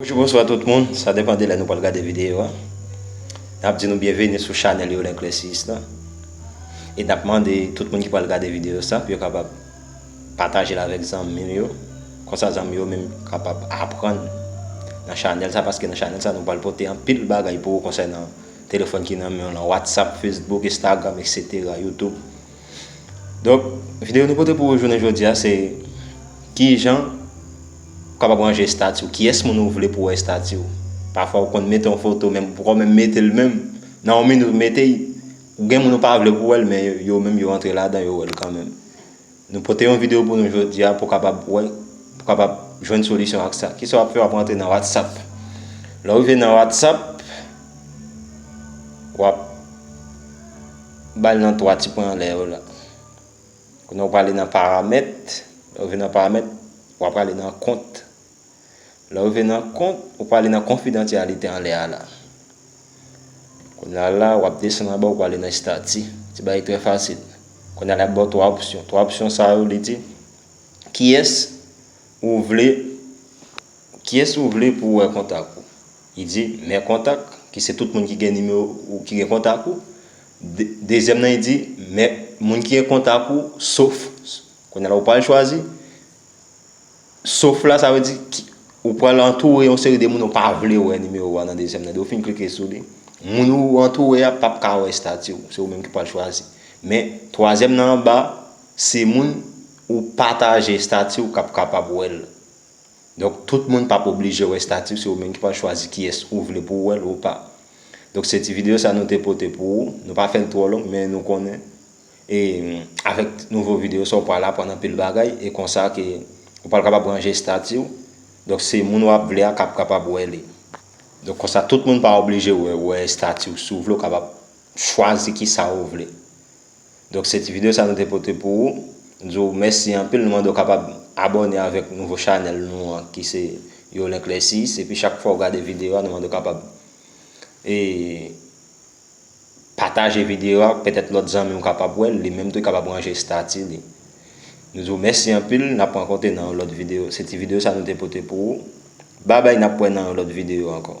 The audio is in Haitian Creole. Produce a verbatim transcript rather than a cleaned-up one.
Bonjou, bonswa tout moun. Sa depann de lè nou pral gade videyo a. N ap di nou byenveni sou chanèl Yolin Clessis la. E n ap mande tout moun ki pral gade videyo sa pou yo kapab pataje l avèk zanmi yo. Konsa zanmi yo menm kapab aprann nan chanèl sa, paske nan chanèl sa nou pral pote anpil bagay pou ou konsènan telefòn ki nan men w lan, WhatsApp, Facebook, Instagram, etsetera, YouTube. Donk, videyo nou pote pou ou jounen jodi a se kijan ou kapab ranje estati w, kiyès moun ou vle pou wè estati w. Pafwa ou konn mete yon foto, men ou poko menm mete l menm. Nan yon minit ou mete l, ou gen moun ou pa vle pou wè l, men yo, yo menm yo antre ladan, yo wè l kanmenm. Nou pote yon videyo pou nou jodi a pou kapab wè, pou kapab jwenn solisyon ak sa. Kisa w ap fè? W ap rantre nan WhatsApp. Lè w rive nan WhatsApp, w ap ba l nan twa ti pwen anlè yo la. Kounye a w prale nan paramèt. Lè w rive nan paramèt, w ap prale nan kont. Lè w rive nan kont, ou prale nan konfidansyalite anlè a la. Kounye a la, w ap desann anba, ou prale nan estati. Ti bagay trè fasil. Kounye a la, l ap ba w twa opsyon. Twa opsyon sa yo, li di, kiyès ou vle, kiyès ou vle pou wè kontak ou? Li di, mes contacts, ki se tout moun ki gen nimewo ou, ki gen kontak ou. De-, dezyèm nan, li di, men moun ki gen kontak ou, sof. Kounye a la, ou pral chwazi. Sof la, sa vle di ki, ou pral antoure yon seri de moun ou pa vle wè nimewo a nan dezyèm nan. Lè w fin klike sou li, moun ou antoure a p ap ka wè estati w. Se ou menm ki pral chwazi. Men, twazyèm nan anba, se moun ou pataje estati w k ap kapab wè l. Donk, tout moun p ap oblije wè estati w, se ou menm ki pral chwazi kiyès ou vle pou w wè l ou pa. Donk, se ti videyo sa nou te pote pou ou. Nou pa fè l twò long, men nou konnen, e, avèk nouvo videyo sa, ou pral aprann anpil bagay, e konsa ke ou pral kapab ranje estati w. Donk, se moun w ap vle a k ap kapab wè li. Donk, konsa, tout moun pa oblije wè, wè estati w. Si w vle, ou kapab chwazi kisa ou vle. Donk, se ti videyo sa nou te pote pou ou. N di w mèsi anpil. Nou mande w kapab abòne avèk nouvo chanèl nou an, ki se Yolin Clessis. Epi chak fwa w gade videyo a, nou mande w kapab, e, pataje videyo a, petèt lòt zanmi w kapab wè l, li menm tou li kapab ranje estati li. Nou di w mèsi anpil, n ap rankontre nan yon lòt videyo. Se ti videyo sa nou te pote pou ou. Babay, n ap wè nan yon lòt videyo ankò.